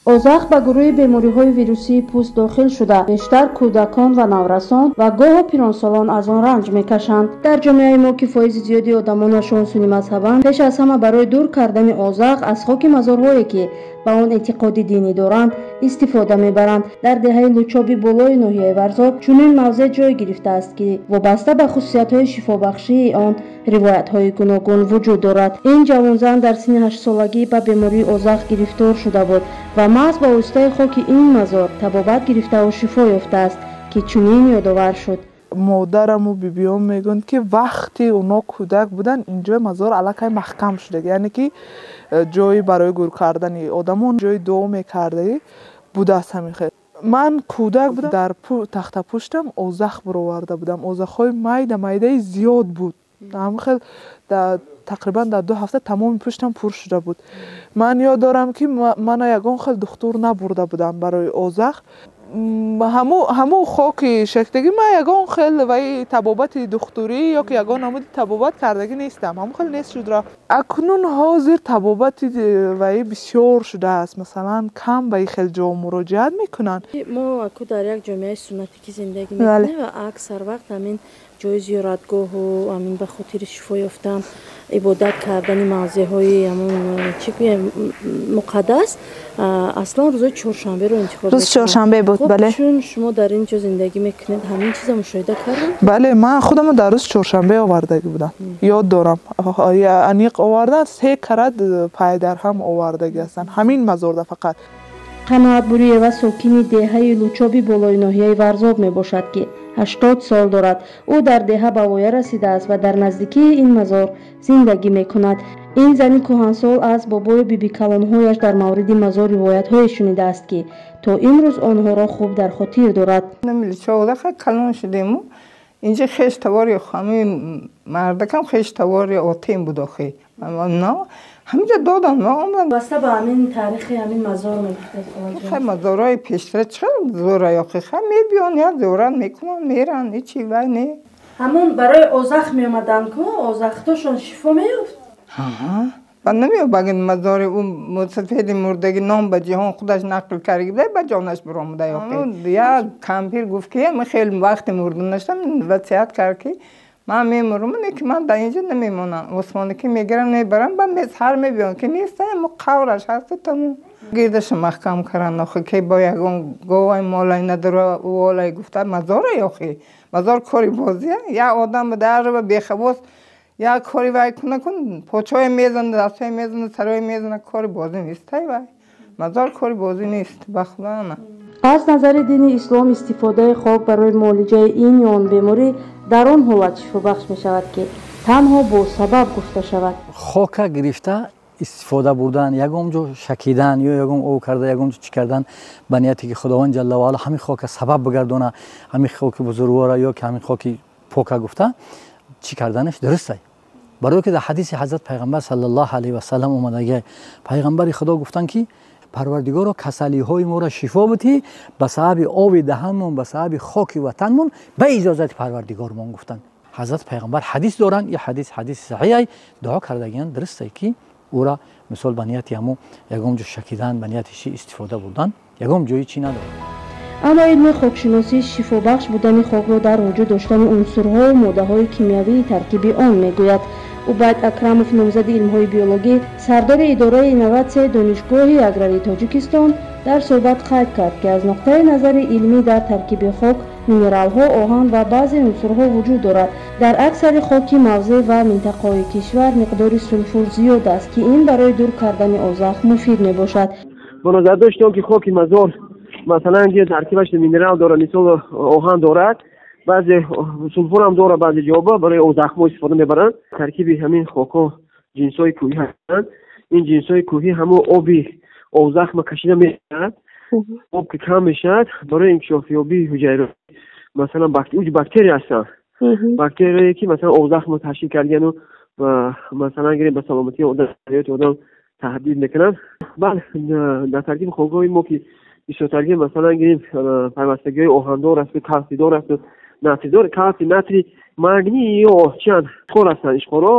Озах ба гурӯҳи бемориҳои вирусии пӯст дохил шуда, бештар кӯдакон ва наврасон ва гоҳо пиронсолон аз он ранҷ мекашанд. Дар ҷомеаи мо, ки фоизи зиёди одамонашон суннӣмазҳабанд, пеш аз ҳама барои дур кардани озах аз хоки мазорҳое, ки ба он эътиқоди динӣ доранд, истифода мебаранд. Дар деҳаи Лучоби болои ноҳияи Варзоб чунин мавзеъ ҷой гирифтааст, ки вобаста ба хусусиятҳои шифобахшии он ривоятҳои гуногун вуҷуд дорад. Ин ҷавонзан дар синни 8-солагӣ ба бемории озах гирифтор шуда буд ва маҳз ба воситаи хоки ин мазор табобат гирифтаву шифо ёфтааст, ки чунин ёдовар шуд. Модараму бибиём мегӯянд, ки вақти оно кӯдак буданд, инҷои мазор аллакай маҳкам шуда, яъне ки ҷои барои гур кардани одамон, ҷои дуо мекардаи будааст. Ҳамин хел ман кӯдак будам, дар тахтапуштам озах бароварда будам. Озахҳои майда майдаи зиёд буд. Ҳамин хел тақрибан дар 2 ҳафта тамоми пуштам пур шуда буд. Ман ёд дорам, ки мана ягон хел духтур набурда будам барои озах. Ҳамун хоки шектагӣ ман ягон хел ваи табобати духтурӣ ё ки ягон намуди табобат кардагӣ нестам, ҳамун хел нест шуд, рафт. Акнун ҳозир табобати ваи бисёр шудааст, масалан, кам ба ин хел ҷо муроҷиат мекунанд. Мо аку дар як ҷомеаи суннатӣ ки зиндагӣ мекунем ва аксар вақт ҳамин ҷои зиёратгоҳу ҳамин ба хотири шифо ёфтан ибодат кардани мавзеъҳои ҳамун, чӣ гӯям, муқаддас, аслан рӯзои чоршанберо интихоб. Рӯзи чоршанбе буд, бале. Чун шумо дар ин ҷо зиндагӣ мекунед, ҳамин чиза мушоҳида кардем. Бале, ман худамо дар рӯзи чоршанбе овардагӣ будам, ёд дорам, аниқ овардан, се карат пайдарҳам овардагӣ ҳастанд ҳамин мазорда фақат. Қаноат Буриева сокини деҳаи Лучоби болои ноҳияи Варзоб мебошад, ки 80 сол дорад. Ӯ дар деҳа ба воя расидааст ва дар наздикии ин мазор зиндагӣ мекунад. Ин зани кӯҳансол аз бобою бибикалонҳояш дар мавриди мазор ривоятҳое шунидааст, ки то имрӯз онҳоро хуб дар хотир дорад. Калон шудему инҷа хеш тавори ҳамин мардакам, хеш тавори отем буд охи, ҳаминҷа додан. Вобаста ба ҳамин таърихи ҳамин мазор мегуфтед. Хай, мазорҳои пештара чӣ зӯра ёхи, хай мебиён, як зиёрат мекунан, меран, ҳечи вай не. Ҳамон барои озах меомаданд ку, озахтошон шифо меёфт? Ба намеёбагин мазори ӯ мусафеди мурдагӣ ном ба ҷиҳон худаш нақл карда буда, ба ҷонаш биромуда ёхи. Як кампир гуфт, ки хеле вақти мурданашам васият кард, ки ман мемурам, не ки ман дар инҷо намемонам, осмонаки мегирам, мебарам, ба сар мебиён, ки неста, мо қавраш ҳасту тамом. Гирдаша маҳкам каран охи, ки бо ягон говай молай надора волай гуфта мазора ёхи. Мазор кори бозия, як одам дарва бехавос як кори вай куна кун, почое мезана, дастое мезана, сарое мезана, кори бозӣ нестай вай. Мазор кори бозӣ нест, ба худо на. Аз назари дини ислом истифодаи хок барои муолиҷаи ин ё он беморӣ дар он ҳолат шифобахш мешавад, ки танҳо бо сабаб гуфта шавад. Хока гирифта истифода бурдан, ягон ҷо шакидан ё ягон ов карда, ягон ҷо чӣ кардан ба нияте ки Худованд ҷалла ва ала ҳамин хока сабаб бигардона, ҳамин хоки бузургвора ё ки ҳамин хоки пока гуфта чӣ карданаш дурустай, барое ки дар ҳадиси ҳазрат Пайғамбар саллаллоҳу алайҳи васалам омадагӣ, Пайғамбари Худо гуфтанд, ки Парвардигоро, касалиҳои моро шифо бутӣ ба сабаби оби даҳанмон, ба сабаби хоки ватанмон, ба иҷозати Парвардигормон гуфтанд. Ҳазрат Пайғамбар ҳадис доранд, ин ҳадис ҳадиси саҳиҳай. Дуо кардагиан дурустай, ки ӯра мисол ба нияти ҳамун ягон ҷо шакидан, ба нияти чи истифода бурдан ягон ҷои чӣ надорад. Аммо илми хокшиносӣ шифобахш будани хокро дар вуҷуд доштани унсурҳову моддаҳои кимиёвии таркиби он мегӯяд. Убайд Акрамов, номзади илмҳои биологӣ, сардори идораи инноватсияи Донишгоҳи аграрии Тоҷикистон, дар суҳбат қайд кард, ки аз нуқтаи назари илмӣ дар таркиби хок минералҳо, оҳан ва баъзе унсурҳо вуҷуд дорад. Дар аксари хоки мавзеъ ва минтақаҳои кишвар миқдори сулфур зиёд аст, ки ин барои дур кардани озах муфид мебошад. Бо назардошти он ки хоки мазор, масалан, таркибаш минерал дорад, мисол, оҳан дорад, баъзе сулфурам дорад, баъзе ҷоба барои озахмо истифода мебаранд. Таркиби ҳамин хокҳо ҷинсҳои кӯҳӣ ҳастанд. Ин ҷинсҳои кӯҳӣ ҳамон оби озахма кашида мешавад. Об ки кам мешавад, барои инкишофёбии ҳуҷайра, масалан, бактерия ҳастанд, бактерияе ки, масалан, озахмо ташкил кардану масалан гирем, ба саломатии одам, ҳаёти одам таҳдид мекунанд. Баъд дар таркиби хокҳои мо ки бисёртарги, масалан гирем, пайвастагиҳои оҳандор асту калсидор асту натридор, калсий, натрий, магний ё чианд, ишқор ҳастанд. Ишқорҳо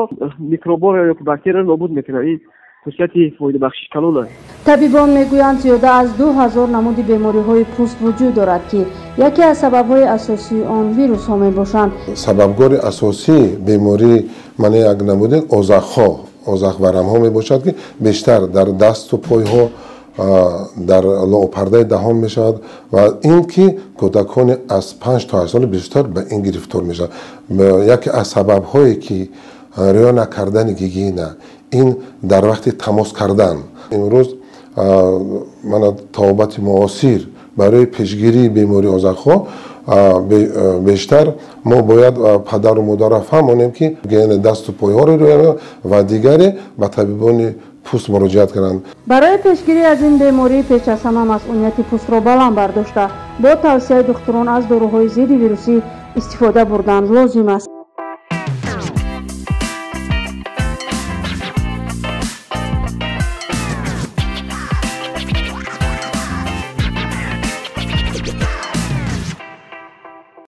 микробҳоро ё бактерияро нобуд мекунанд. Ин Хусусияти фоидабахшиш калон аст. Табибон мегӯянд, зиёда аз 2000 намуди бемориҳои пӯст вуҷуд дорад, ки яке аз сабабҳои асосии он вирусҳо мебошанд. Сабабгори асосии бемории мана як намуди озақҳо, озақварамҳо мебошад, ки бештар дар дасту пойҳо, дар лоопардаи даҳон мешавад ва ин ки кӯдакони аз 5 то 8 сола бештар ба ин гирифтор мешавад. Яке аз сабабҳое ки риоя накардани гигиена, ин дар вақти тамос кардан. Имрӯз мана табобати муосир барои пешгирии бемории озақҳо бештар мо бояд падару модарро фаҳмонем, ки гигиенаи дасту пойҳоро риоя ва дигаре ба табибони пӯст муроҷиат кунанд. Барои пешгирӣ аз ин беморӣ пеш аз ҳама масъунияти пӯстро баланд бардошта, бо тавсияи духтурон аз доруҳои зидди вирусӣ истифода бурдан лозим аст.